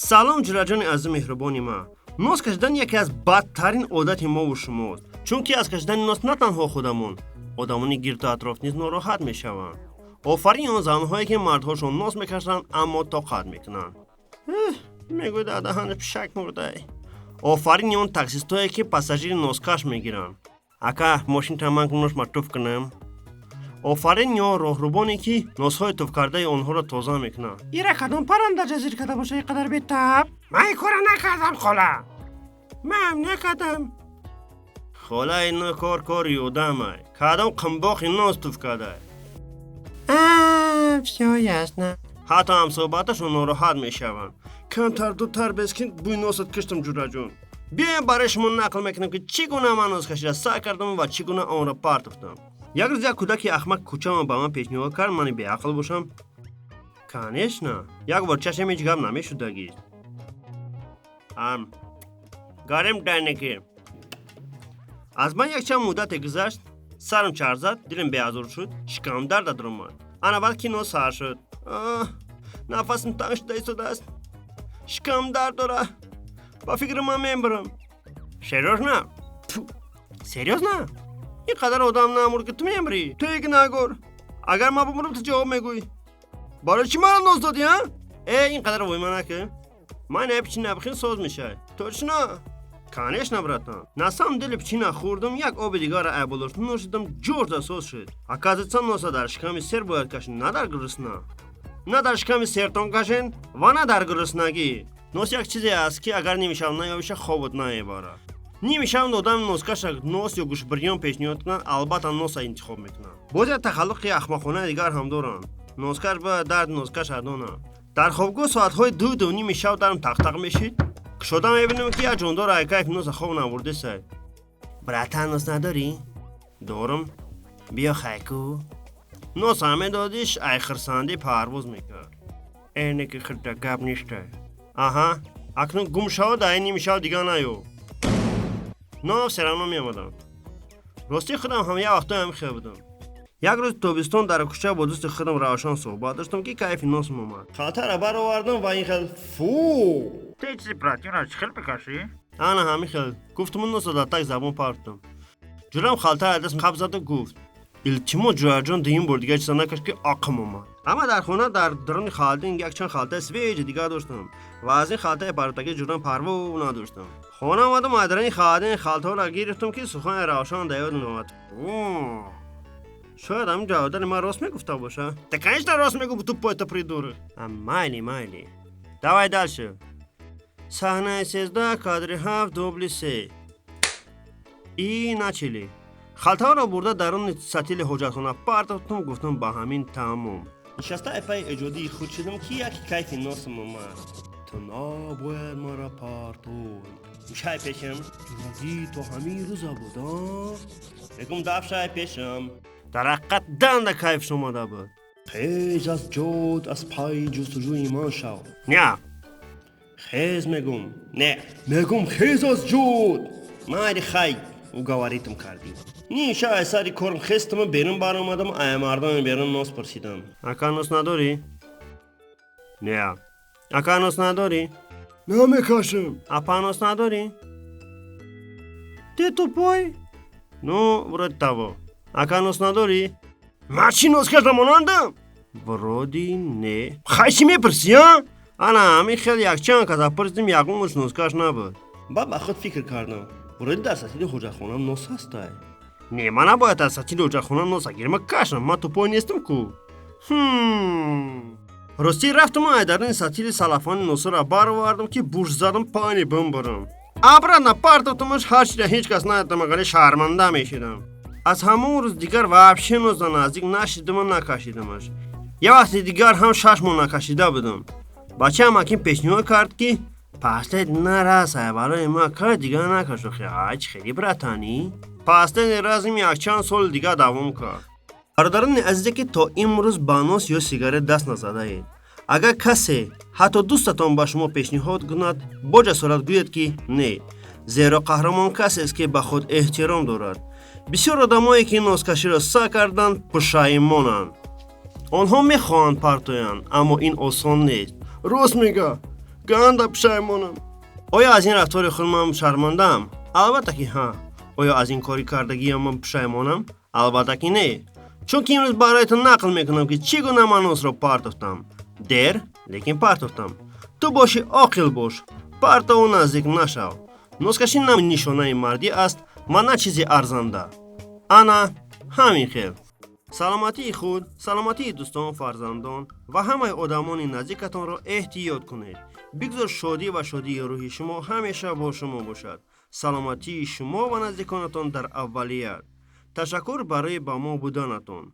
Салом, ҷураҷони азизу меҳрубони ман. Нос кашидан яке аз бадтарин одати мову шумост, чунки аз кашидани нос на танҳо худамон, одамони гирду атроф низ нороҳат мешаванд. Офарин он занҳое, ки мардҳошон нос мекашанд, аммо тоқат мекунанд. Мегӯяд, даҳани пишак мурдай. Офарини он таксистое, ки пассажири носкаш мегиранд. Ака, мошинта ман носма туф кунам. Офарин ё роҳрубоне, ки носҳои туфкардаи онҳоро тоза мекунанд. Ира кадом парранда ҷазир карда боша ин қадар бетаб? Ман ин кора накардам, хола. Ман накардам, хола. Ино кор кори одамай. Кадом қимбоқи нос туф кардай? Всё ясно. Ҳатто ҳамсӯҳбаташон нороҳат мешаванд. Камтар дутар бескин, бӯи носат киштам. Ҷураҷон, биёем, барои шумо нақл мекунам, ки чӣ гуна ман нос кашида сар кардам ва чӣ гуна онро партофтам. Як рӯз як кӯдаки ахмақ кӯчамо ба ман пешниҳод кард. Мани беақл бошам, конечно, як бор чашм, ҳеҷ гап намешудагист. Ам гарем дайнеки. Аз ман якчанд муддате гузашт, сарам чарх зад, дилам беазор шуд, шикамам дарда даромад. Ана баъд кино сар шуд. Нафасам танг шуда истодааст, шикамам дард дора, ба фикри ман мебарам. Серьёзно? Серьёзно? Ин қадар одам намурд, ки ту мемрӣ. Ту гунаҳгор. Агар ман бумурам, ту ҷавоб мегӯӣ, барои чӣ маро нос додӣ? А э, ин қадар войма накӣ. Ман ай печенье бихӯрем, соз мешавад. Точно? Конечно, братан. На самом деле печенье хӯрдам, як оби дигарро айболош нӯшидам, ҷорда соз шуд. Оказывается, носа дар шиками сер бояд кашид, на дар гурусна. На дар шиками сертон кашен ва на дар гуруснагӣ. Нос як чизе аст, ки агар нимшаб наёбиша, хобот намебарад. Нимшаб одами носкаша нос ё гӯшбирён пешниҳод кунанд, албатта носа интихоб мекунанд. Боз як тахаллуқи ахмақонаи дигар ҳам доранд: носкаш бояд дарди носкаш адона. Дар хобгоҳ соатҳои 2, 2:30 шаб дарм тақтақ мешид. Кушода мебинем, ки як ҷондор айкайф носа хоб набурдесай. Братан, нос надорӣ? Дорам, биё хайку. Нос ҳаме додиш, ай хирсандӣ парвоз мекард. Эне ки хирда гап ништа. Аҳа, акнун гум шава, дар ин ними шаб дига наё. Но всё равно меомадам. Ростӣ, худам ҳам як вақтое ҳам хел будам. Як рӯз тобистон дар кӯча бо дӯсти худам Равшан суҳбат доштам, ки кайфи носам омад. Халтара баровардам ва ин хел фу. Ту чизи противно чӣ хел мекашӣ? Ана ҳамин хел гуфтуму носа дар так забон партам. Ҷурам халтара даст қаб заду гуфт: «Илтимо, ҷураҷон, дуюм бор дигар чиза накаш, ки ақм омад». Амма дар хона дар даруни холодильник якчанд халтаи свежий дигар доштам ва аз ин халтаи партаги ҷурам парво надоштам. Хона омадам, аз даруни холодильник халтаҳоро гирифтам, ки сухани Равшан да ёдам омад. Шояд ҳамин ҷаводари ман рост мегуфта боша. Да, конечно, рост мегӯ, тупой то придурок. Майли, майли, давай дальше. Саҳнаи 13, кадри 7, дубли 3, и начали. Халтаҳоро бурда даруни сатили ҳоҷатхона партофтум, гуфтам: «Ба ҳамин тамом». Нишаста айпаи эҷодии худ шудам, ки яке кайфи носам омад. Ту набояд маро партой. Шай пешам, ҷурагӣ, то ҳамин рӯза буда. Мегум, даф шай пешам. Дар ҳақиқат данда кайфш омада буд. Хез аз ҷод, аз пай ҷустуҷӯи ман шав. Не, хез, мегум. Не, мегум, хез аз ҷод. Майли, хай, уговорить ам кардӣ. Ниша ай сари корм хестаму берун баромадам, ай мардами берун нос пурсидам. Ака, нос надорӣ? Не. Ака, нос надорӣ? Намекашам. Апа, нос надорӣ? Ты тупой? Ну, вроде того. Ака, нос надорӣ? Ман чӣ, нос кашда монандам? Вроде не. Хай, чӣ мепурсӣ, а? Ана ҳамин хел якчанд каса пурсидим, ягон муш носкаш набуд. Баъд ба худ фикр кардам: вроде дар сатили ҳоҷатхона нос ҳастай. Не, ман набояд аз сатили ҳоҷатхона носа гирма кашам, ман тупой нестам ку. Ростӣ, рафтаму ай даруни сатили салафони носаро баровардам, ки буш задам, пани бимбарам. Обратно партофтамаш, ҳарчида ҳеҷ кас надидам, ағали шарманда мешидам. Аз ҳамон рӯз дигар вообще носа наздик нашидаму накашидамаш. Як вақти дигар ҳам 6 моҳ накашида будам. Бачаам акин пешниҳод кард, ки последний раз ай барои ма кар, дигар накашу. Ай, чӣ хеле, братан, и последний раз им якчанд соли дигар давом кард. Бародарони азизе, ки то имрӯз ба нос ё сигарет даст назадаед, агар касе, ҳатто дӯстатон, ба шумо пешниҳод кунад, бо ҷасорат гӯед, ки не, зеро қаҳрамон касест, ки ба худ эҳтиром дорад. Бисёр одамое, ки носкаширо сар карданд, пушаймонанд. Онҳо мехоҳанд партоянд, аммо ин осон нест. Рост мега. Ганда пушаймонам. Оё аз ин рафтори худ ман шармандаам? Албатта ки ҳа. Оё аз ин кори кардагиам ман пушаймонам? Албатта ки не, чунки имрӯз бароятон нақл мекунам, ки чӣ гуна ман носро партофтам. Дер, лекин партофтам. Ту бошӣ, оқил бош, партову наздик нашав. Носкашӣ на нишонаи мардӣ аст ва на чизи арзанда. Ана ҳамин хел. Саломатии худ, саломатии дӯстон, фарзандон ва ҳамаи одамони наздикатонро эҳтиёт кунед. Бигзор шодӣ ва шодии рӯҳи шумо ҳамеша бо шумо бошад. Саломатии шумо ва наздиконатон дар аввалият. Ташаккур барои ба мо буданатон.